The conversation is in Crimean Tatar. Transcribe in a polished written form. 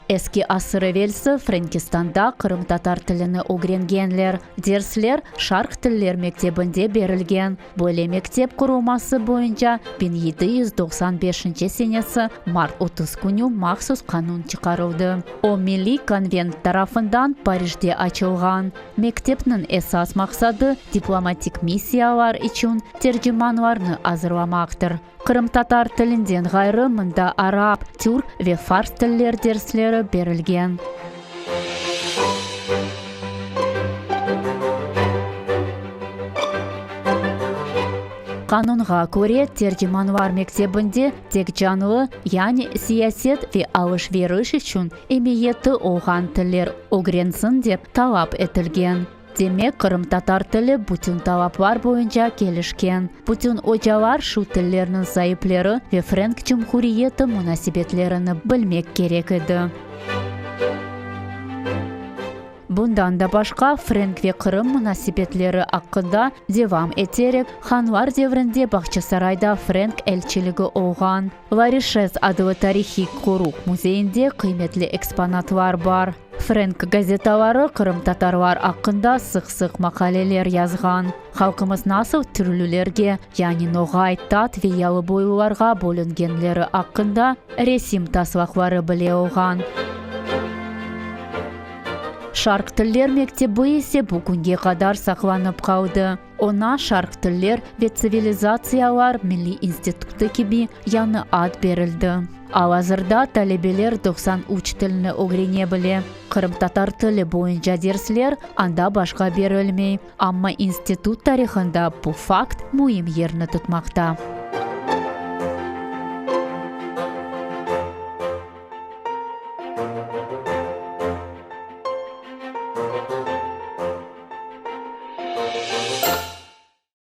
Eski asır evelsi Frenkistanda qırımtatar tilini ögrengenler. Dersler Şarq tiller mektebinde berilgen. Böyle mektep qurulması boyunca 1795 senesi mart 30 künü mahsus qanun çıqarıldı. O, Milliy konvent tarafından Parijde açılğan. Mektepniñ esas maqsadı, diplomatik missiyalar içün tercimanlarnı azırlamaqtır. Qırımtatar tilinden ğayrı mında arap, türk ve fars tiller dersleri berilgen. Qanunğa köre, tercimanlar mektebinde tek canlı, yani siyaset ve alış-veriş içün emiyeti olğan tiller ögrensin dep talap etilgen. Demek, qırımtatar tili bütün talaplar boyunca kelişken. Bütün ocalar şu tillerniñ saipleri ve Frenk Cumhuriyeti munasebetlerini bilmek kerek edi. Bundan da başqa, frenk ve Qırım munasebetleri aqqında devam eterek, hanlar devrinde Bağçasarayda frenk elçiligi olğan. Larişes adlı tarihiy qoruq müzeyinde qıymetli eksponatlar bar. Frenk gazetaları qırımtatarlar aqqında sıq-sıq maqaleler yazğan. Halqımız nasıl türlülerge, yani noğay, tat ve yalıboylularğa bölüngenleri aqqında resim taslaqları bile olğan. Şarq tiller mektebi ise bugünge qadar saqlanıp qaldı. Oña Şarq tiller ve tsivilizatsiyalar milliy institutı kibi yañı ad berildi. Al-azırda talebeler 93 tilni ögrene bile. Qırımtatar tili boyunca dersler anda başqa berilmey, amma institut tarihında bu fakt müim yerni tutmaqta.